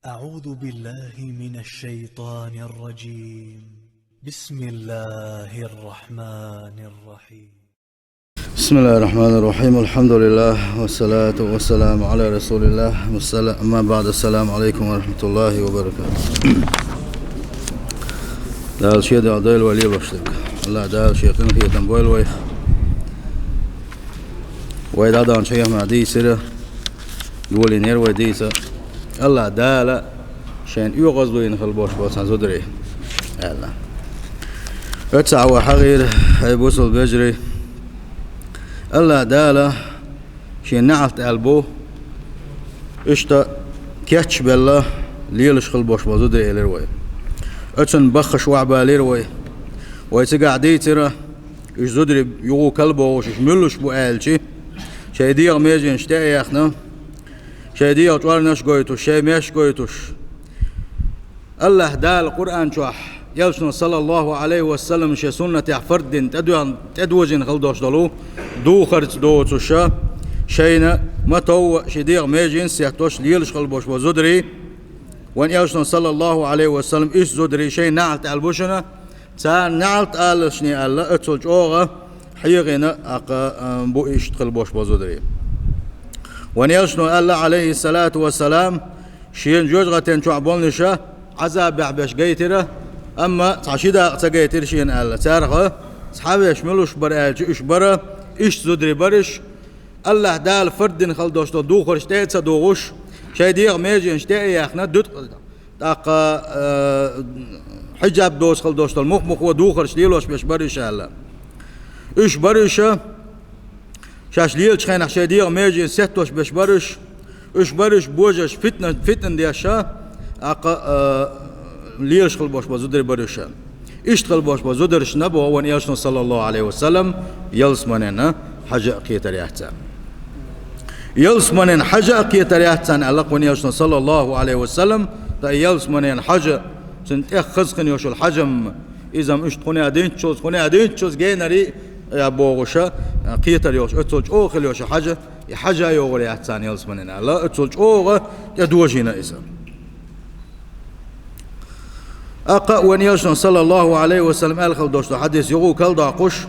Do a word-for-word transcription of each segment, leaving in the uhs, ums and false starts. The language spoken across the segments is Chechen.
أعوذ بالله من الشيطان الرجيم. بسم الله الرحمن الرحيم. بسم الله الرحمن الرحيم. الحمد لله والصلاة والسلام على رسول الله. والسلا-، أما بعد، السلام عليكم ورحمة الله وبركاته. Дала шеда дойла вай лелош дерг. Аллах Дала шен къинхетам бойла вайх. Вай дӀадаханчу хьехамехь дийцира, долийнера вай дийца. Аллах Дала шайна оьгӀаз луйна хила болуш болу цхьана зударий аьлла. Оццахь вай хьахийра, хьай бусул бежарий. Аллах Дала шен неӀалт аьлла бу, иштта кечбелла лелаш хила болуш болу зударий элира вай. Оцунна баххаш охьабалийра вай. Вай цигахь дийцира, уьш зударий юха калбохуш, уьш муьлш бу аьлча, шайн дегӀан меженаш тӀе а яьхна, шайн дегӀан чкъурнаш гойтуш, шайн меш гойтуш. Аллах Дала Къуръан чохь, элчано, саллаллаху Ӏалайхи ва саллам, шен суннатехь фард дина тӀедоьгӀна, тӀедожийна хила долуш долу духарца доцуша, шайна ма-товва шен дегӀан меженаш сеттош лелаш хила болуш болу зударий, вайн элчано, саллаллаху Ӏалайхи ва саллам, иштта зударий шайна неӀалт аьлла бу шуна, царна неӀалт алалаш аьлла, оццул чӀогӀа хьехийна, тӀаккха, а, бу иштта хила болуш болу зударий. Вайн элчано аьлла, Ӏалайхиссалату вассалам, шена жоьжахатен чохь болнуша Ӏазабехь берш гайтира, амма цхьа ши дакъа ца гайтира шена аьлла. Царах цхьа берш муьлш бара аьлча, уьш бара, иштта зударий бара уьш, Аллах Дала фард дина хила долуш долу духарш тӀе а ца дугӀуш, шайн дегӀан меженаш тӀе а яьхна, дуткъ-, тӀаккха, э, хьиджаб доцу хила долуш долу мух-мухо духарш лелош берш бара уьш аьлла. Уьш бара уьш, шаьш лелачу хенахь шайн дегӀан меженаш сеттош берш бара уьш, уьш бара уьш божарш фитна, фитна деш, тӀаккха, э, лелаш хила болуш болу зударий бара уьш. Иштта хила болуш болу зударшна боху вайн элчано, саллаллаху Ӏалайхи ва саллам, ялсаманин хьажа а кхетар яц царна. Ялсаманин хьажа а кхетар яц царна аьлла вайн элчано, саллаллаху Ӏалайхи ва саллам, ткъа ялсаманин хьажа, цуьнан тӀех хаза хин йолуш йолу хьажам, иза-м иштта кхунах динччалц, кхунах динччалц генарий а бохуша, кхетар йолуш, оццул чӀогӀа хила йолуш хьажа, и хьажа а йогӀур яц царна ялсаманин аьлла, оццул чӀогӀа тӀедожийна иза. ТӀаккха вайн элчано, саллаллаху Ӏалайхи ва саллам, аьлла хила долуш долу хьадис юха калдоккхуш,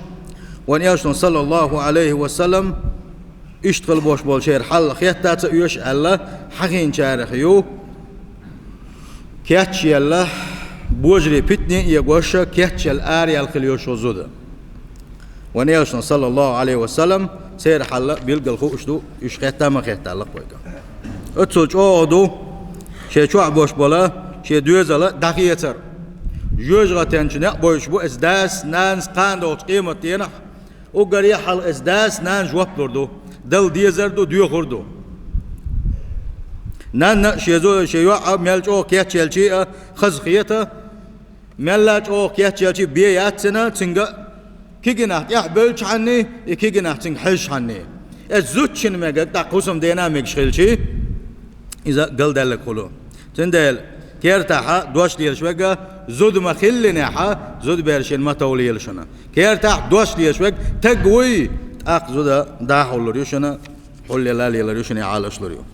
вайн элчано, саллаллаху Ӏалайхи ва саллам, иштта хила болуш болу шеран хьал хетта ца оьшу аьлла, хьахийначарах ю, кечъелла, божарий питане а эгоша, кечъелла араяьлла хила йолуш йолу зуда. Вайн элчано, саллаллаху Ӏалайхи ва саллам, церан хьал билггал хууш ду, уьш хетта а ма хетта аьлла вайга. Оццул чӀогӀа ду, шен чохь болуш болу, шен доьзал дӀахецар. ЖожагӀатенчу некъ бойтуш бу эцу дас, нанас кхана долчу къематденахь, уггаре а хьалха эцу дас, нана жоп лур ду, дала дезар ду, доьхур ду. Нанна а шен зо-, шен йоӀ а мел чӀогӀа кечъелча а хаза хета, мелла а чӀогӀа кечъелча а бен яц цуьнан, цуьнга кегий нах тӀехь бевллачхьанний, и кегий нах цуьнга хьаьжчхьанний. Эцу зудчунна мегар, тӀаккха хӀусамдена а мегаш хилчий, иза галдаьлларг хуьлу. Цундела кертахь дош лелаш верг зуда ма-хиллинехь, зудабершна ма-тов лела шуна. Кертахь дош лелаш верг таг вуй, тӀаккха зуда дӀа а хьуллур ю шуна, хьуллелла а лелар ю шуна, и Ӏалаш лур ю.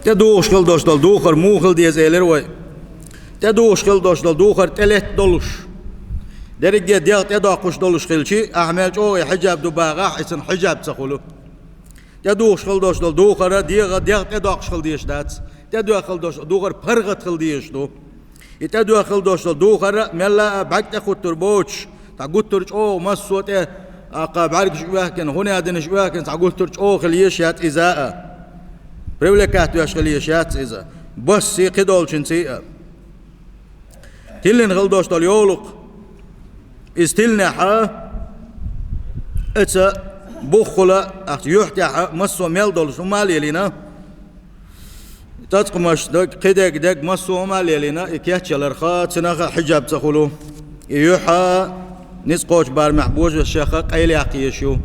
ТӀедухуш хила долуш долу духар муха хила деза элира вай. ТӀедухуш хила долуш долу духар тӀелетта долуш, дерриге дегӀ тӀедоккхуш долуш хилчий, ахь мел чӀогӀа хьиджаб ду бахахь, и цуьнан хьиджаб ца хуьлу. ТӀедухуш хила долуш долу духар дегӀ, дегӀ тӀедоккхуш хила дезаш дац. ТӀедухуш хила долуш долу духар паргӀат хила дезаш ду. И тӀедухуш хила долуш долу духар мелла а бӀаьрг тӀекхуьттур боцуш, цхьа гуттар а чӀогӀа массо а тӀе, тӀаккха бӀаьргаш оьхкина, хӀун а динаш оьхкина, цхьа гуттар а чӀогӀа хила езаш яц иза а. Привлекать веш хила езаш яц иза. Бассий, кхидолчуьнций а. Тиллина хила долуш долу йовлакх. Иза тиллинехь, эца буххула, ахьа юьхь тӀехь массо а мел долуш хӀума а лелийна. ЦӀацкъамаш даг, кхидерг дерг массо а хӀума а лелийна, и кечъяларх цуьнан а хьиджаб ца хуьлу. И юьхь ницкъ кхочу барамехь божаршех къайлаяккха езаш ю.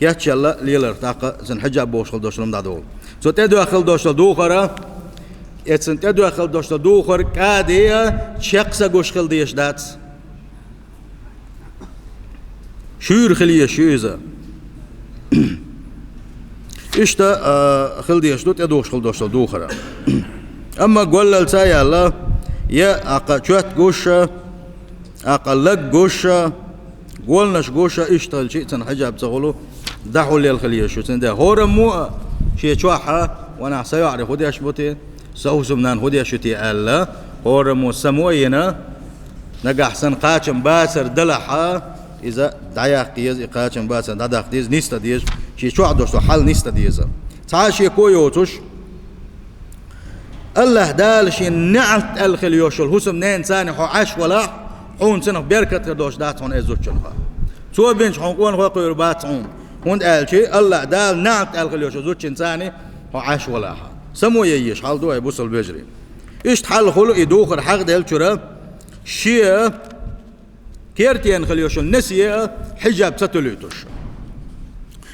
Кечъелла леларх тӀаккха цуьнан хьиджаб бохуш хила долуш хӀума дӀадолу. Цу тӀедухуш хила долуш долу духар, эцна тӀедухуш хила долуш долу духар кӀаде а, чекх са гуш хила дезаш дац. Шуьйра хила езаш ю иза. Иштта, а, хила дезаш ду тӀедухуш хила долуш долу духар. Амма голлалца а яьлла, я аккха чот гуш а, аккха лаг гуш а, голанаш гуш а, иштта хилча а цунна хьижаб ца хуьлу, дӀахьулъелла хила езаш ю. Цундела хӀораммо а шен чохь а, ванахь, сан йоӀарий хӀун деш бу те, сан хӀусамнана хӀун деш ю те аьлла, хӀораммо само а йина, нагахь санна кхачам бацар далахь а, иза дӀаяккха еза, и кхачам бацар дӀадаккха деза, нисдан деза, шен чохь долуш долу хьал нисдан деза. Цхьа а шеко йоцуш, АллахӀ Дала шен неӀалт аьлла хила йолуш йолу хӀусамненца хьо Ӏаш валахь, хьуна цунах беркат хир долуш дац хьуна иза зудчунах. Цо бинчу хьуна къонахой кхуьур бац хьуна, хӀунда аьлча АллахӀ Дала неӀалт аьлла хила йолуш йолу зудчунца хьо Ӏаш валахь. Само ян езаш хьал ду, ай бусалба вежарий. Иштта хьал хуьлу и духар хьахаделлачуьра, шен кертера хила йолуш йолу несе а хьижаб ца туьлуьйтуш.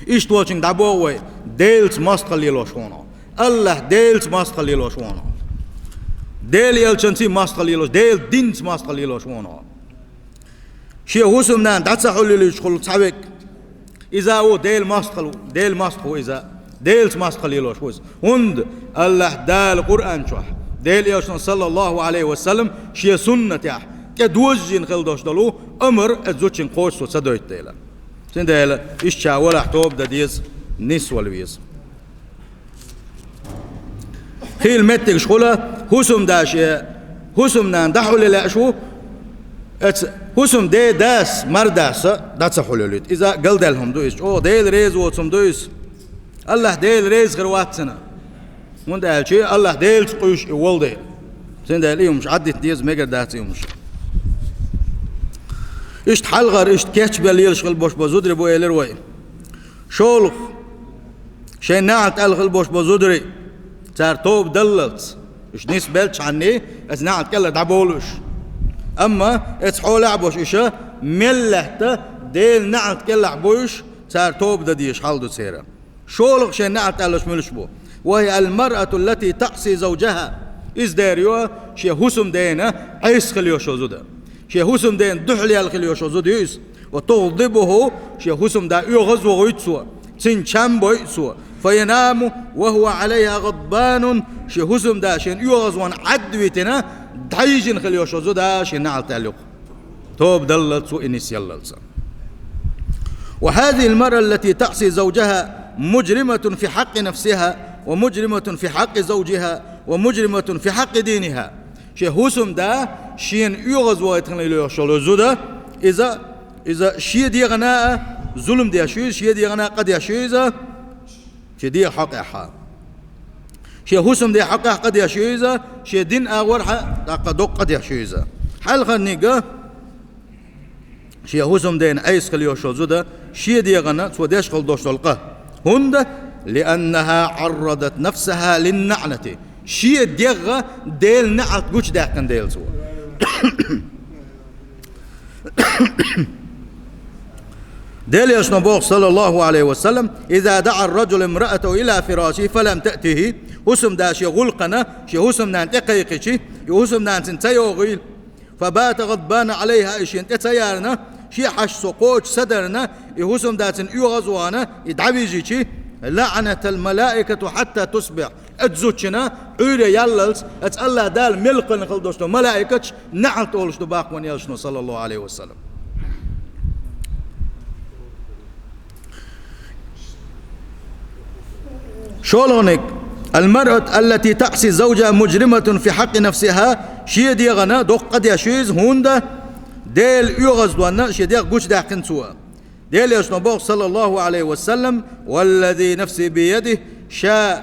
Иштта волчуьнга дӀабоху вай, Делаца мостагӀалла лелош ву хьо. АллахӀ Делаца мостагӀалла лелош ву хьо. Делан элчанца мостагӀалла лелош, Делан динца мостагӀалла лелош ву хьо. Шен хӀусамнана дӀа ца хьулъелуьйтуш хуьлу цхьа верг. Иза а ву Делан мостагӀалла, Делан мостагӀа ву иза. Делаца мостагӀалла лелош ву иза. ХӀунда АллахӀ Дала Къуръан чохь, Делан элчано, саллаллахӀу Ӏалайхи ва саллам, шен суннатехь тӀедожийна хила долуш долу амар оцу зудчуьнга кхочуш цо ца дойту дела. Цундела иштта ша валахь тоба дан деза, нисвала веза. Хийла меттигаш хуьлу, хӀусамда шен хӀусамнана дӀахьулъян лаьаш ву, оцу хӀусамден дас, мардас а дӀа ца хьулъелуьйту. Иза галдаьлла хӀума ду иза, чӀогӀа Дела реза воцу хӀума ду иза. АллахӀ Дела реза хир вац цунна. ХӀунда аьлча АллахӀ Делаца къуьйсуш и волу дела. Цундела и хӀумаш Ӏаддитта деза, мегар дац и хӀумаш. Иштта хьалхара, иштта кечбелла лелаш хила болуш болу зударий бу элира вай. ШолгӀа, шайн неӀалт аьлла хила болуш болу зударий, цара тоба даллалц, уьш нисбеллачхьанний, оцу неӀалт кӀелара дӀабовлу уьш. Амма оцу хьолехь а болуш уьш, мел лаьтта Делан неӀалт кӀелахь бу уьш, цара тоба дан дезаш хьал ду церан. ШолгӀа шайн неӀалт аьлларш муьлш бу? وهي المرأة التي تعصي زوجها. Иза дера ю шен хӀусамдена Ӏеса хила йолуш йолу зуда. Шен хӀусамдена дуьхьал яьлла хила йолуш йолу зуда ю иза. وتغضبه, шен хӀусамда оьгӀазвохуьйту цо, цуьнан чам бойу цо. فينام وهو عليها غضبان, шен хӀусамда шена оьгӀазвахна Ӏад а витина, дӀайижина хила йолуш йолу зуда шен неӀалт аьлла ю-кх. Тоба даллалц ву и нисъяллалца. وهذه المرأة التي تعصي زوجها مجرمة في حق نفسها، ومجرمة في حق زوجها، ومجرمة في حق دينها. Шен хӀусамда шена оьгӀазвахийтина хила йолуш йолу зуда, иза, иза шен дегӀана а зулам деш ю иза, шен дегӀана а къа деш ю иза, шен дегӀан хьокъехь а. Шен хӀусамден хьокъехь къа деш ю иза, шен дин агӀорхьа а тӀаккха доккха къа деш ю иза. Хьалхарниг а, шен хӀусамдена Ӏеса хила йолуш йолу зуда, шен дегӀана цо деш хила долуш долу къа. ХӀунда? لأنها عرضت نفسها للنعلة. Шен дегӀ Делан неӀалт гучудаьккхина дела цо. Делан элчано боху, саллаллаху Ӏалайхи ва саллам: إذا دعا الرجل امرأته إلى فراشه فلم تأته, хӀусамда шен гӀуллакхана шен хӀусамнана тӀе кхайкхичи, и хӀусамнана цунна ца йогӀийла, فبات غضبان عليها, и шена тӀе ца ярна, шен хьашт цо кхочуш ца дарна, и хӀусамда цунна оьгӀазвахана, и дӀавижичи, لعنت الملائكة حتى تصبح. Оцу зудчунна Ӏуьйре яллалц, оцу АллахӀ Дала мел кхоьллина хила долуш долу малаикаташ неӀалт олуш ду боху вайн элчано, саллаллаху Ӏалайхи ва саллам. ШолгӀаниг: المرأة التي تعصي زوجها مجرمة في حق نفسها, шен дегӀана доккха къа деш ю иза, хӀунда Делан оьгӀаздонна шен дегӀ гучудаьккхина цо. Делан элчано боху, саллаллаху Ӏалайхи ва саллам: والذي نفسي بيده, ша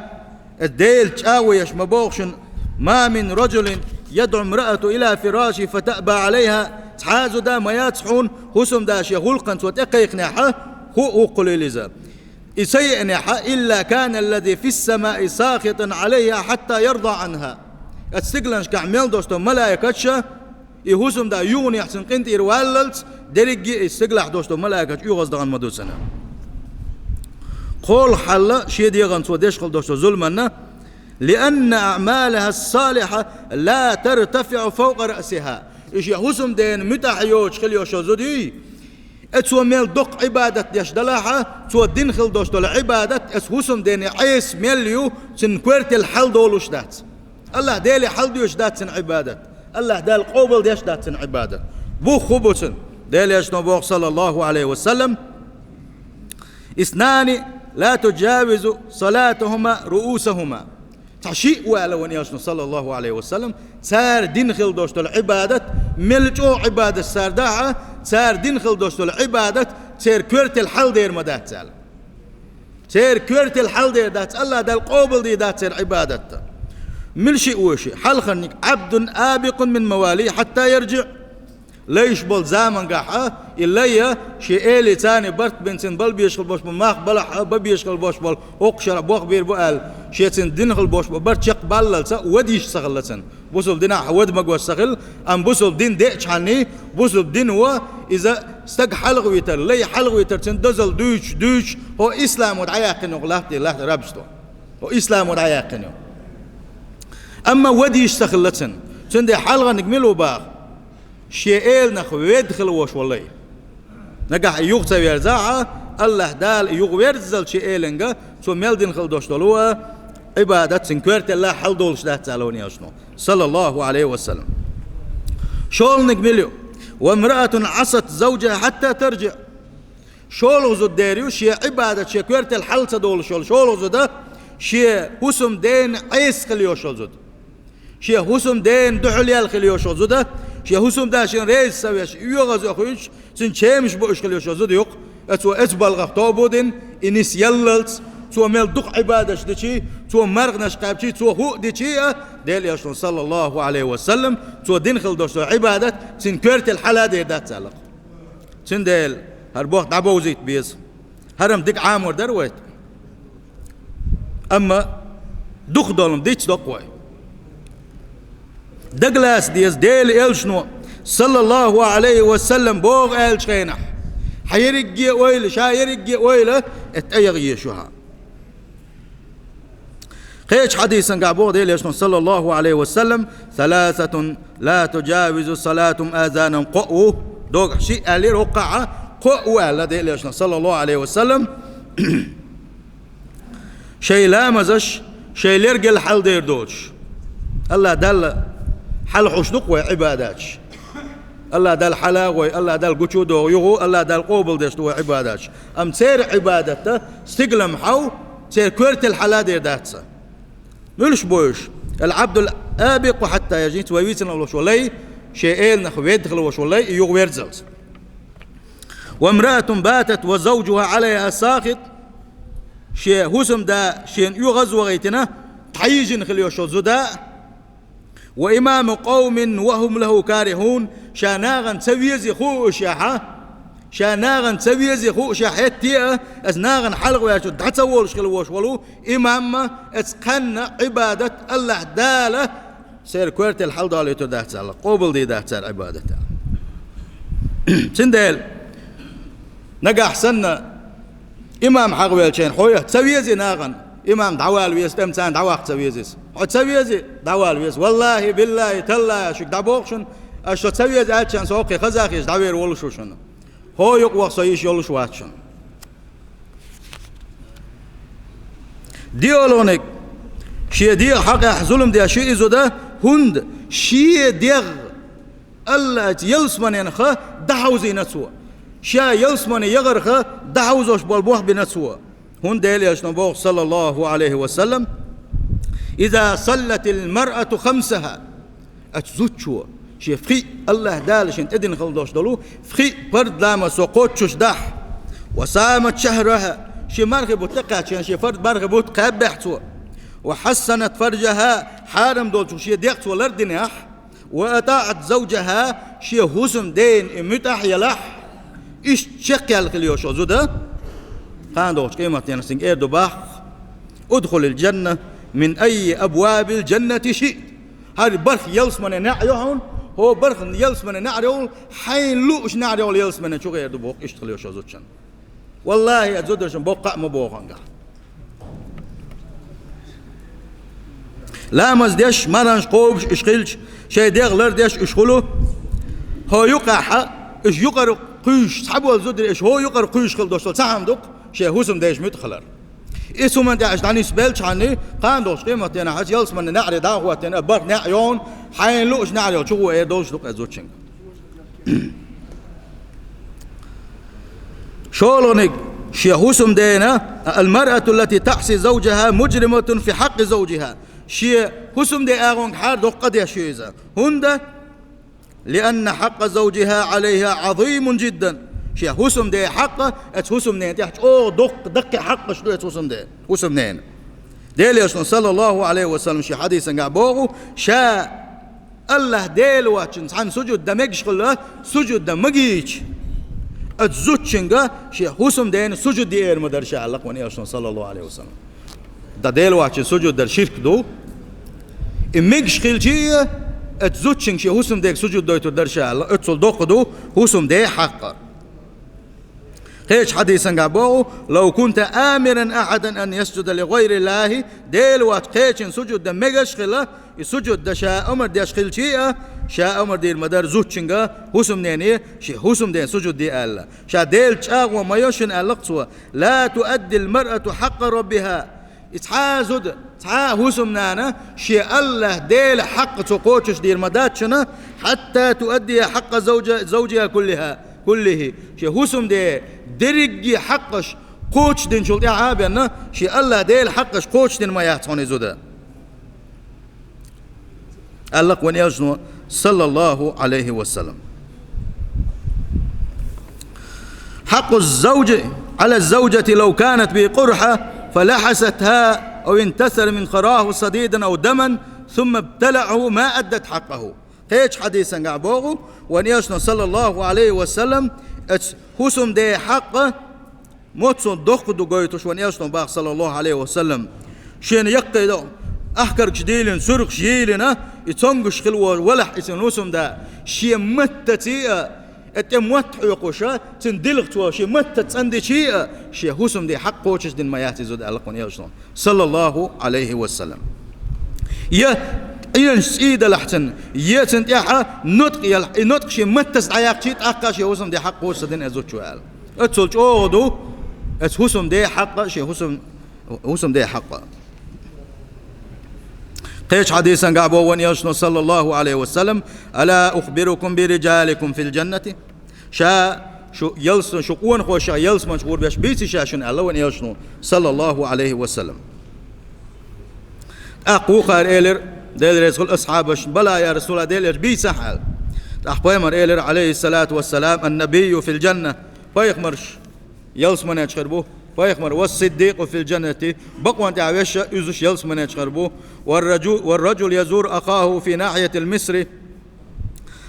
Делан чӀагӀо еш ма боху шуна: ما من رجل يدعو امرأته إلى فراشه فتأبى عليها, цхьа а зуда ма яц хьуна, хӀусамда шен гӀуллакхана цо тӀе кхайкхинехь, хӀу а хӀуъа хилийла иза, и ца еанехь, إلا كان الذي في السماء ساخطا عليها حتى يرضى عنها. Оцу стигланашкахь мел долуш долу малаикаташ, и хӀусамда юханехь цунна къинтӀера валлалц, дерриге а и стиглахь долуш долу малаикаташ оьгӀаздахана ма ду цунна. КхоалгӀа хьал шен дегӀана цо деш хила долуш долу зуламанна: لأن أعمالها الصالحة لا ترتفع فوق رأسها. И шен хӀусамдена муьтӀахь йоцуш хила йолуш йолу зуда юй, Э, цо мел доккха Ӏибадат деш далахь а, цо дина хила долуш долу Ӏибадат, эс хӀусамдене Ӏеса мел ю, цуьнан коьртел хьал долуш дац. АллахӀ Деле хьал доьшуш дац цуьнан Ӏибадат. АллахӀ Дала къобал деш дац цуьнан Ӏибадат. Бух хӀун бу цуьнан? Делан Элчано боху, саллаллаху Ӏалайхи ва саллам: «Иснани ла туджавизу салатухума руусахума». Цхьа шиъ ву аьлла вайн Элчано, саллаллаху Ӏалайхи ва саллам, цара дина хила долуш долу Ӏибадат, мел чӀогӀа Ӏибадат цара дахь а, цара дина хила долуш долу Ӏибадат, церан коьртел хьал дер ма дац аьлла. Церан коьртел хьал дер дац, АллахӀ Дала къобал дийр дац церан Ӏибадат. Мила шиъ ву шиъ? Хьалхарниг: «Ӏабдун абикъун мин мавалихи хьатта ярджиӀ». Лайш болу замангахь а, и лай а, шен элий царний барт бина, цуьнан бала безаш хила болуш болу мах балахь а, бан безаш хила болуш болу, хӀокху шарахь бохбийр бу аьлла, шен цуьнан дина хила болуш болу барт чекхбаллалц а, вада йиш ца хилла цуьнан. Бусулба динехь вада магош ца хилла, амма бусулба дин деъчхьанний, бусулба дин ван, иза стаг хьалхавитар, лай хьалхавитар, цуьнан дозалла дуьйцуш, дуьйцуш, хӀо исламо дӀаяьккхина ю, лахьти, лахьти рабство. ХӀо исламо дӀаяьккхина ю. Амма вада йиш ца хилла цуьнан. Цуьнан де хьалхарниг мила ву боху? Шен эланах ведда хила волуш волу лай. Нагахь и юха ца верзахь а, АллахӀ Дала и юха верззалц шен эланга, цо мел дина хила долуш долу а Ӏибадат цуьнан коьртелла хьал долуш дац аьлла вайн Элчано, саллаллаху Ӏалайхи ва саллам. ШолгӀаниг мила ю? «Ва мраатун Ӏасат завджаха хьатта тарджиӀ». ШолгӀа зуда дер ю, шен Ӏибадат, шен коьртел хьал ца долуш йолу шолгӀа зуда, шен хӀусамдена Ӏеса хила йолуш йолу зуда. Шен хӀусамдена дуьхьал яьлла хила йолуш йолу зуда, шен хӀусамда шен реза ца веш, оьгӀазвахуьйтуш, цуьнан чемаш бууш хила йолуш йолу зуда юкъа. Э, цо эцу балгах тоба дина, и нис яллалц, цо мел дукха Ӏибадаташ дичий, цо марханаш кхаьбчий, цо хӀуъа дичий а, Делан Элчано, саллаллаху Ӏалайхи ва саллам, цо дина хила долуш долу Ӏибадат, цуьнан коьртел хьала дер дац аьлла. Цундела хӀара боху дӀабовзийта беза. ХӀара-м дика Ӏамор дара вай. Амма дукха долу-м диц доккху вай. Дагалаца деза, Делан Элчано, саллаллаху Ӏалайхи ва саллам, боху аьллачу хенахь: «Хьан ерриге ойла, ша ерриге ойла, э, тӀеяха еза шу хьан». Кхечу хьадисангахь боху Делан Элчано, саллаллаху Ӏалайхи ва саллам: «Саласатун ла туджавизу салатухум азанахум», кхоъ ву, догахь шиъ аьллера, хӀокхахь а кхоъ ву аьлла Делан Элчано, саллаллаху Ӏалайхи ва саллам, шайн ламазаш шайн лергал хьал дер доцуш. АллахӀ Далла хьалахьуш ду-кх вай Ӏибадаташ. АллахӀ Далла хьала а гӀой, АллахӀ Далла гучу а догӀу юху, АллахӀ Далла къобалдеш ду вай Ӏибадаташ. Амма церан Ӏибадатан стиглам хьов, церан коьртел хьала дер дац цо. Муьлш бу уьш? «Ал-Ӏабдул абикъу хьатта ярджиӀ», вай вийцина волуш волу лай, шен эланах ведда хила волуш волу лай, и юха верззалц. «Ва мраатун батат ва завджуха Ӏалайха сахит», шен хӀусамда шена оьгӀаз вахийтина, тхьайижина хила йолуш йолу зуда, «ва имаму къавмин ва хӀум лахӀу карихӀун», ша нахана ца вези хууш яхьа, ша нахана ца вези хууш яхьа, хӀетте а, аса нахана хьалха ваьлча дӀа ца волуш хила волуш волу имамма, аса кханна Ӏибадат АллахӀ Дала церан коьртел хьалдолуьйтур дац аьлла, къобалдийр дац церан Ӏибадат аьлла. Цундела нагахь санна имам хьагӀвелча хьо ца вези нахана, имам дӀавала веза, тӀеман царна дӀаваккха ца веза иза. Хьо ца вези, дӀавала веза. ВаллахӀи, биллахӀи, таллахӀи, шуьга дӀабоху шуна, аса со ца вези аьлча, со хӀокхе хазахеш дӀавер волуш ву шуна. ХӀо юкъа ваха со йиш йолуш вац шуна. ДиъалгӀаниг, шен дегӀа хьакъехь зулам деш ю и зуда, хӀунда шен дегӀ АллахӀ ялсаманенах дӀахьовзийна цо. Ша ялсамане яхарх дӀахьовзош болу болх бина цо. ХӀунда Делан Элчано боху, саллаллаху Ӏалайхи ва саллам: «Иза саллатил маръату хамсаха». Оцу зудчо шен пхиъ, АллахӀ Дала шена тӀедина хила долуш долу пхиъ парз ламаз цо кхоччуш дахь, «ва самат шахӀраха», шен мархи бутт тӀекхаьчча, шен парз мархи бутт кхаьббехь цо, «ва хьассанат фарджаха», хьарам долчух шен дегӀ цо лардинехь, «ва атаӀат завджаха», шен хӀусамдена и муьтӀахь елахь, иштта чекхъяьлла хила йолуш йолу зуда, кхана догӀучу къематдийнахь цуьнга эр ду боху: «Удхулил джанна мин айи абвабил джаннати шиът». ХӀара барх ялсамане неӀ ю хьуна, хӀо барх ялсамане неӀ йолу, хьайна лууш неӀ йолу ялсамане чу гӀер ду боху, иштта хила йолуш йолу зудчун. ВаллахӀи, аса зударшна боккха а ма боху ангахь. Ламаз деш, марханаш кхобуш уьш хилча, шайн дегӀ лардеш уьш хуьлу. ХӀо юкъахь а, уьш юкъара кхуьйсуш цхьаболу зударий, иш хӀокху юкъара кхуьйсуш хила долуш долу цхьа хӀума ду-кх, шен хӀусамдеш муьтӀахь хилар. И цу хӀуманна тӀехь аш дӀанисбелчхьана, кхана долчу къематдийнахь аса ялсаманин неӀаре дӀахӀоттийна, а бархӀ неӀ йогӀу, хьайна луучу неӀарел чу гӀо эр долуш ду-кх иза зудчуьнга. ШолгӀаниг, шен хӀусамдена, المرأة التي تعصي زوجها مجرمة في حق زوجها. Шен хӀусамден агӀонгахьара доккха къа деш ю иза. ХӀунда? لأن حق زوجها عليها عظيم جدا. Шен хӀусамден хьакъ, оцу хӀусамнена тӀехь чӀогӀа доккха, даккхий хьакъаш ду оцу хӀусамден, хӀусамнена. Делан Элчано, саллаллаху Ӏалайхи ва саллам, шен хьадисангахь боху, ша АллахӀ Дела воцчунна цхьанна сужуд дан мегаш хилла, сужуд дан магийча, оцу зудчуьнга шен хӀусамдена сужуд ян ма дара ша, аьлла-кх вайн Элчано, саллаллаху Ӏалайхи ва саллам. Дан Дела воцчунна сужуд дар ширк ду. И мегаш хилча а, оцу зудчуьнга шен хӀусамдега сужуд дойтур дара ша, аьлла, оццул доккха ду хӀусамден хьакъ. Кхечу хьадисангахь боху: «لو كنت آمرا أحدا أن يسجد لغير الله», Дела воцчу кхечунна сужуд дан мегаш хилла, и сужуд дан ша омра деш хилча а, ша омра дийр ма дара зудчуьнга, хӀусамнене, шен хӀусамдена сужуд де аьлла. Ша Делан чӀагӀо ма йо шуна, аьлла-кх цо: «لا تؤدي المرأة حق ربها». И цхьа а зуда, цхьа а хӀусамнана шен АллахӀ Делан хьакъ цо кхочуш дийр ма дац шуна, «حتى تؤدي حق زوج-، زوجها كلها، كله». Шен хӀусамден дерриге хьакъаш кхочушдинчул тӀаьхьа а бен, шен АллахӀ Делан хьакъаш кхочушдина ма яц хьуна и зуда, аьлла-кх вайн Элчано, саллаллаху Ӏалайхи ва саллам. «حق الزوج على الزوجة لو كانت به قرحة فلحستها أو انتثر منخراه صديدا أو دما ثم ابتلعه ما أدت حقه». Кхечу хьадисангахь боху вайн Элчано, саллаллаху Ӏалайхи ва саллам, оцу хӀусамден хьакъ моццул доккха ду гойтуш вайн Элчано боху, саллаллаху Ӏалайхи ва саллам. Шена яккхий до, ахкаргаш дийлина, сурхаш йийлина, и цомгуш хилла волу валахь, и цуьнан хӀусамда, шен маттаца а, и тӀе мотт хьоькхуш, цуьнан дилха цо шен маттаца цӀандича а, шен хӀусамден хьакъ кхочушдина ма яц и зуда, аьлла-кх вайн Элчано, саллаллаху Ӏалайхи ва саллам. Я Ӏенаш цӀий далахь цуьнан, я цуьнан тӀехь нуткъ ялахь, и нуткъ шен маттаца дӀаяьккхича а, тӀаккха шен хӀусамден хьакъ кхочушдина и зудчо, аьлла. Оццул чӀогӀа ду оцу хӀусамден хьакъ, шен хӀусам-, хӀусамден хьакъ. Кхечу хьадисангахь боху вайн Элчано, саллаллаху Ӏалайхи ва саллам: «ألا أخبركم برجالكم في الجنة؟» Ша шу ялс-, шу къонахошех ялсамани чу гӀур берш бийци ша шуна, аьлла вайн Элчано, саллаллаху Ӏалайхи ва саллам. ТӀаккха вукхара элира, Дела реза хуьлда асхьабашна: «بلى يا رسول الله, Делан Элча, бийцахь», аьлла. ТӀаккха пайхамара элира, Ӏалайхиссалату вассалам: «النبي في الجنة», пайхамарш ялсамани чу хир бу, пайхамар, «والصديق في الجنة», бакъонан тӀехь вешан, уьш ялсамани чу хир бу, «والرجل، والرجل يزور أخاه في ناحية المصر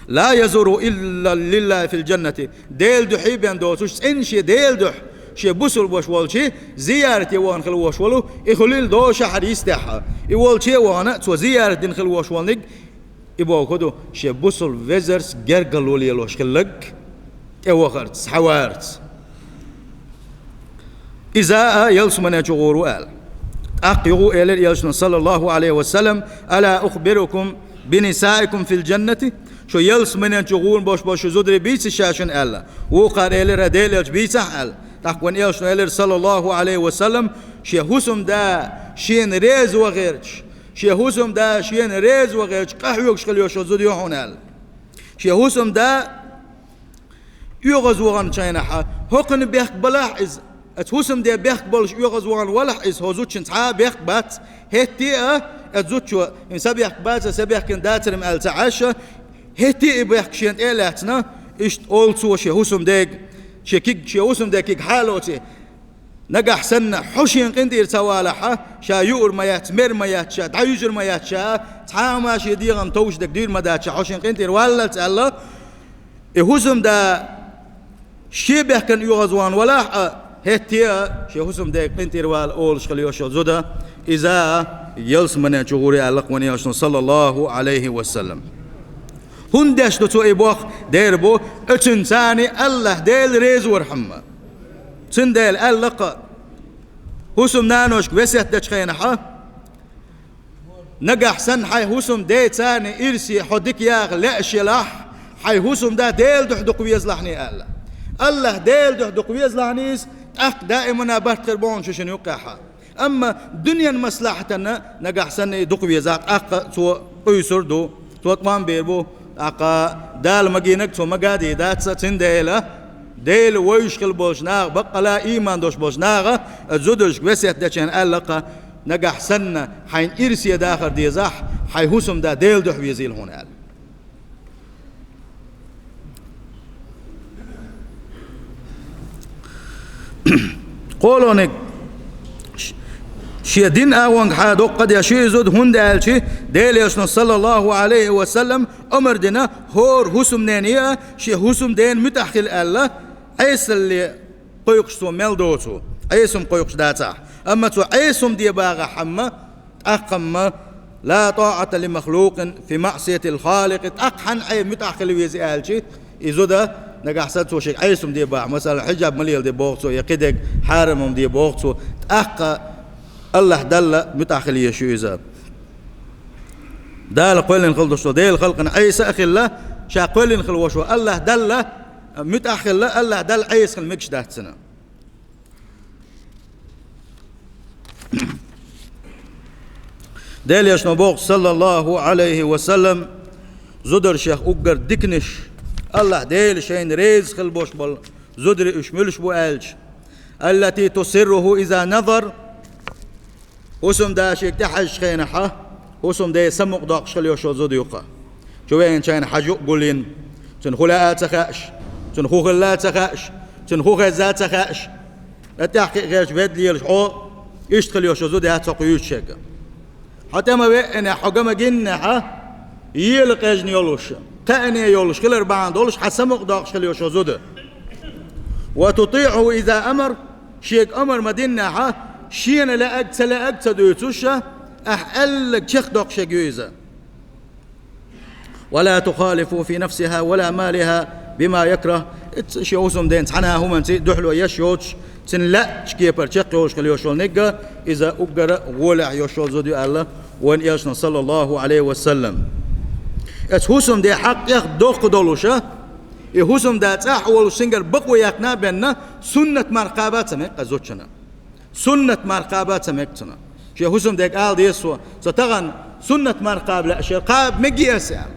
لا يزوره إلا لله في الجنة». Делан дуьхьа бен доцуш, цӀена шен Делан дуьхьа, шен бусалба ваша волчу зиярате вахана хила волуш волу, и хуьлийла доза шахьар йистехь. И волче а вахана, цо зиярат дина хила волуш волниг, и бохург ду, шен бусалба везарца гергарло лелош хилларг, тӀевахарца, схьаварца. Иза а ялсамани чу гӀур ву аьлла. ТӀаккха юха элира Элчано, саллаллаху Ӏалайхи ва саллам: «ألا أخبركم بنسائكم في الجنة؟» Шу ялсамани чу гӀур болуш болу шу зударий бийци ша шуна, аьлла. Вукхара элира: «Делан Элча, бийцахь», аьлла. ТӀаккха вайн Элчано элира, саллаллаху Ӏалайхи ва саллам: «Шен хӀусамда шена реза вахарца, шен хӀусамда шена реза вахарца къахьоьгуш хила йолуш йолу зуда ю хьуна», аьлла. Шен хӀусамда оьгӀазваханчу хенахь, хӀокхуьнан бехк балахь иза, оцу хӀусамден бехк болуш оьгӀазвахана валахь иза, хӀокху зудчун цхьа а бехк бац, хӀетте а, оцу зудчо, и сан бехк бац, сан бехкина дацара-м аьлла ца Ӏаш, хӀетте а и бехк шена тӀе а лаьцна, иштта олу цо шен хӀусамдега, шен куьг, шен хӀусамден куьг хьалоций. Нагахь санна хьо шена къинтӀера ца валахь, ша юур ма яц, мер ма яц ша, дӀаюьжур ма яц ша, цхьа а хӀума шен дегӀан товш дерг дуьйр ма дац ша, хьо шена къинтӀера валлалц аьлла, и хӀусамда шен бехкана оьгӀазвахана валахь а, хӀетте а шен хӀусамдега къинтӀера вала олуш хила йолуш йолу зуда, иза а ялсамани чу гӀур ю аьлла-кх вайн Элчано, саллаллаху Ӏалайхи ва саллам. ХӀунда деш ду цо и боху? Дера бу, оцуьнца АллахӀ Дела реза вархьама. Цундела аьлла-кх, хӀусамнаношка весет дечу хенахь, нагахь санна хьайн хӀусамдеца ирсе хьо дика яха лаьаш елахь, хьайн хӀусамда Делан дуьхьа дукха везалахьний аьлла. АллахӀ Делан дуьхьа дукха везалахь иза, тӀаккха даимана барт хир бу хьуна шуьшинна юккъехь. Амма дуьненан маслахьатана нагахь санна и дукха везахь, тӀаккха цо къуьйсур ду, цо тӀом бийр бу, тӀаккха Дала магийнарг цо магадийр дац, цундела Дела вевзаш хилла болчу наха, баккъала а ийман долуш болчу наха, зударшка весет дечу хенахь аьлла-кх, нагахь санна хьайна ирсе дахар дезахь, хьайн хӀусамда Делан дуьхьа везийла хьуна аьлла. Кхолониг шен дин агӀонгахьа доккха деш ю и зуда, хӀунда аьлча Делан Элчано, саллаллаху Ӏалайхи ва саллам, омра дина хӀора хӀусамнене а шен хӀусамдена муьтӀахь хила аьлла, Ӏесалле кхойкхуш цо мел доцу, Ӏеса хӀума кхойкхуш дацахь. Амма цо Ӏеса хӀума де багӀахь-м, тӀаккха-м, ла тӀаӀата ли махлукъин фи маӀсиятил Халикъ, тӀаккха хьанна Ӏе муьтӀахь хила веза аьлча, и зуда нагахь санна цо шега Ӏеса хӀума де бахь, масала, хьиджаб ма леладе боху цо, я кхидерг хьарам хӀума де боху цо, тӀаккха АллахӀ Далла муьтӀахь хила езаш ю иза. Дала кхоьллина хила долуш долу Делан халкъана Ӏеса а хилла, ша кхоьллина хила волуш волу АллахӀ Далла муьтӀахь хила, АллахӀ Далла Ӏеса хила мегаш дац цуьнан. Делан Элчано боху, саллаллаху Ӏалайхи ва саллам, зударшех уггар диканаш, АллахӀ Дела шайна реза хила болуш болу зударий уьш муьлш бу аьлча, аллати тусирруху иза назар, хӀусамда шега тӀехьаьжчу хенахь, хӀусамде самукъадоккхуш хила йолуш йолу зуда ю-кх. Чу веанчу хенахь хьажа а гулйина, цуьнан хӀун лаьа а ца хаьаш, цуьнан хӀун хилла а ца хаьаш, цуьнан хӀун хезна а ца хаьаш, тӀаккха кхин а гӀерташ ведда лелаш хьо, иштта хила йолуш йолу зуда яц хӀокху юьйцучуьнга. Хьо тӀе ма веанехь, хьо ган ма гиннехь, ела къежна йолуш, кхаъне йолуш, хилар бахьана долуш, хьан самукъадоккхуш хила йолуш йолу зуда. Ва тутиӀуху иза амар, шега омра ма диннехь, шена лаьарг, ца лаьарг ца дуьйцуш, ахь аьлларг чекхдоккхуш ерг ю иза. Ва ла тухалифу фи нафсиха ва ла малиха бима якрах. Иза шен хӀусамден цхьана а хӀуманца дуьхьало еш йоцуш, цуьнан лаьачу кепара чекхйолуш хила йолуш йолу нигга, иза уггара гӀолехь йолуш йолу зуда ю аьлла вайн Элчано, саллаллаху Ӏалайхи ва саллам. Иза хӀусамде хьакъ тӀех доккха долуша, и хӀусамда цӀахь а волуш, цуьнгара бакъо яьккхина а бенна, суннат марха кхаба а ца мега кхуза зудчунна. Суннат марха кхаба а ца мега цунна. Шен хӀусамдега ала деза цо: «Со тахана суннат марха кхаба лаьа шера, кхаба мегий аса», – аьлла.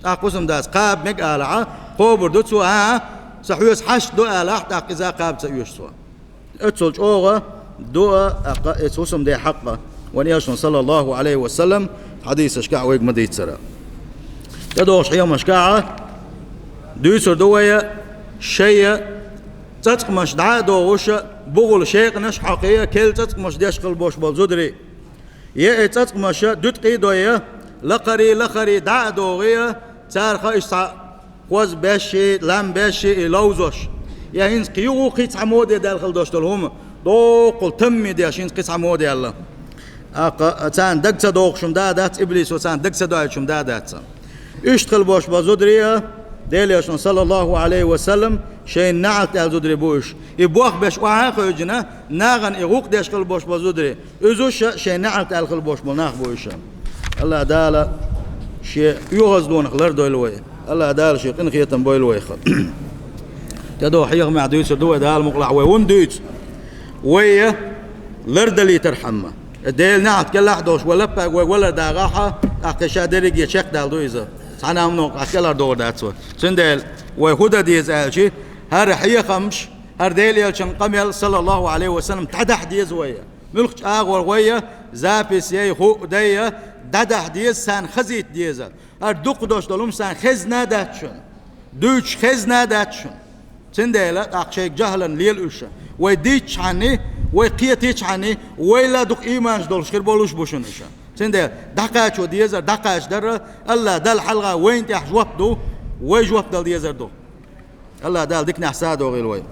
ТӀаккха хӀусамдас: «Кхаба мега», – алахь, кхобур ду цо: «ХӀан, сан хьоьца хьашт ду», – алахь, тӀаккха иза кхаба ца оьшу цо. Оццул чӀогӀа ду а, тӀаккха иза хӀусамде хьакъ а, вайн Элчано, саллаллаху Ӏалайхи ва саллам, хьадисашкахь вайга ма-дийццара. ТӀедогӀучу хьехамашкахь дуьйцур ду вай шайн цӀацкъамаш дӀа а догӀуш, бугӀал шекъанаш а хьокхий, керла цӀацкъамаш деш хила болуш болу зударий. Я и цӀацкъамаш дуьткъий а дой, лакхарий, лахарий дӀа а догӀий, царах иштта цхьа хоза беш а, лам беш а и ловзош. Я хӀинца кхин юха кхин цхьа моде даьлла хила долуш долу хӀума, доккхал тамми деш хӀинца кхин цхьа моде аьлла. ТӀаккха царна дага ца догӀуш хӀума да а дац, иблисо царна дага ца доуьйтуш хӀума да а дац. Иштта хила болуш болу зударий а, Делан Элчано, саллаллаху Ӏалайхи ва саллам, шайна неӀалт аьлла зударий бу уьш. И бох беш охьа а хевшина, нахана и гӀуллакх деш хила болуш болу зударий. Иза уьш шайна неӀалт аьлла хила болуш болу нах бу уьш. АллахӀ Дала шен оьгӀазлонах лардойла вай. АллахӀ Дала шен къинхетам бойла вайх. ТӀедогӀу хьехамехь дуьйцур ду вай, Дала мукъалахь, вай хӀунда дуьйцу? Вай лардалийтархьама, Делан неӀалт кӀелахь а долуш, вай лаппаргаш вай валар дагӀахь, тӀаккха ша дерриге чекхдала ду иза. Цхьана а хӀумано кӀелхьардохур дац вай. Цундела вай хӀун дан деза аьлча, хӀара хьехамаш, хӀара Делан Элчанан къамел, саллаллаху Ӏалайхи ва саллам, дӀадахьа деза вай. Муьлххачу агӀор вай, запись яй, хӀуъа дай, дӀадахьа деза, царна хазийта деза. ХӀара дукхах долуш долу хӀума царна хезна а дац шуна, дуьйцуш хезна а дац шуна. Цундела тӀаккха шайга жахӀалан лела уьш. Вай дийцчахьана, вай кхетийчахьана, вайл а дукха ийманаш долуш хир болуш бу шуна уьш. Цундела дӀакхачо дезар, дӀакхачадар АллахӀ Далла хьалха вайна тӀехь жоп ду, вай жоп дала дезар ду. АллахӀ Дала диканехь садогӀийла вай.